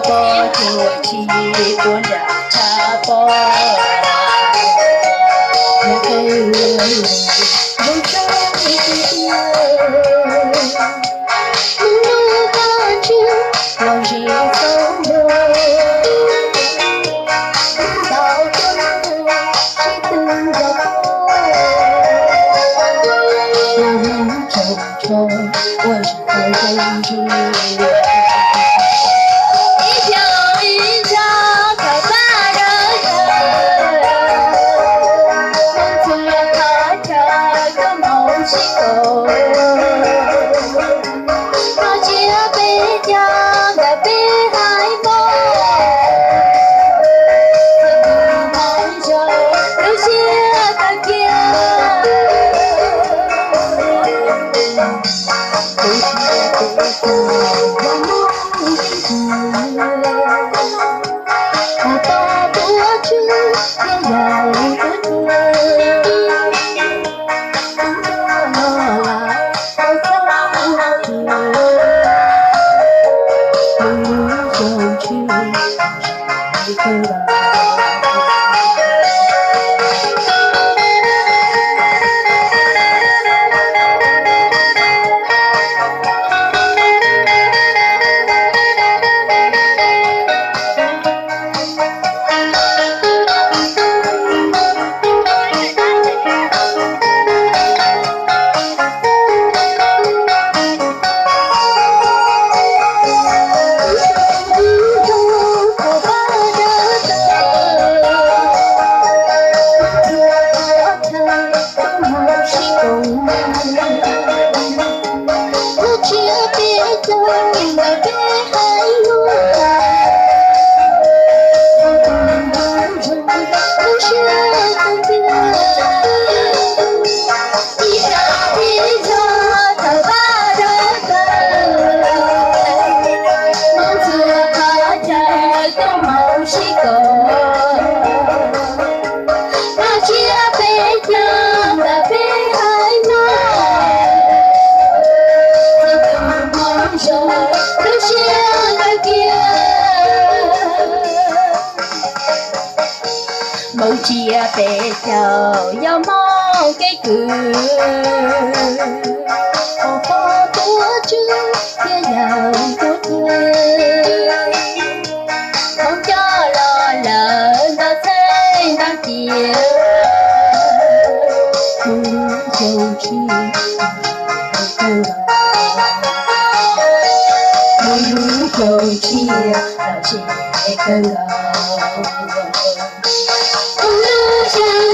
Pog tsuas tsis ua nram tshaj pog, yog qe lub zog tiag tiag. Hnub no pog tswb los zis txog ntua, ntau tuaj nug sib tw nrog pog, los mus tseem tshuav ua tsis tau zoo ntsis. Ib xyoos ib zag thaum pab dawb dawb, mus txog qhov chaw tuaj mus sib koom, koj tsiab peb caug ntawm peb haiv Hmoob, txog tus hmoov zoo lub siab kawg kiag. Tus tsiab peb caug yog Hmoob keeb kwm, pog tuaj tswb thiaj yog tuaj cia. Tus coj los lawm tau txhawb hau tias, mus zoo tshwm sim kawg nkaus. Tus tsiab peb caug ntawm peb haiv Hmoob, txog tus hmoov zoo lub siab kawg kiag. Ib zag ib zag thaum pab dawb dawb, mus txog qhov chaw tuaj mus sib koom, koj tsiab peb caug ntawm peb haiv Hmoob, txog tus hmoov zoo lub siab kawg kiag. Hmoob tsiab peb caug yog Hmoob keeb kwm, pog tuaj tswb thiaj yog tuaj cia. Hmoob coj los lawm ntau txheej ntau cia, mus lub xyoo tshiab, mus lub xyoo tshiab los tsev kawg nkaus. Mus lub xyoo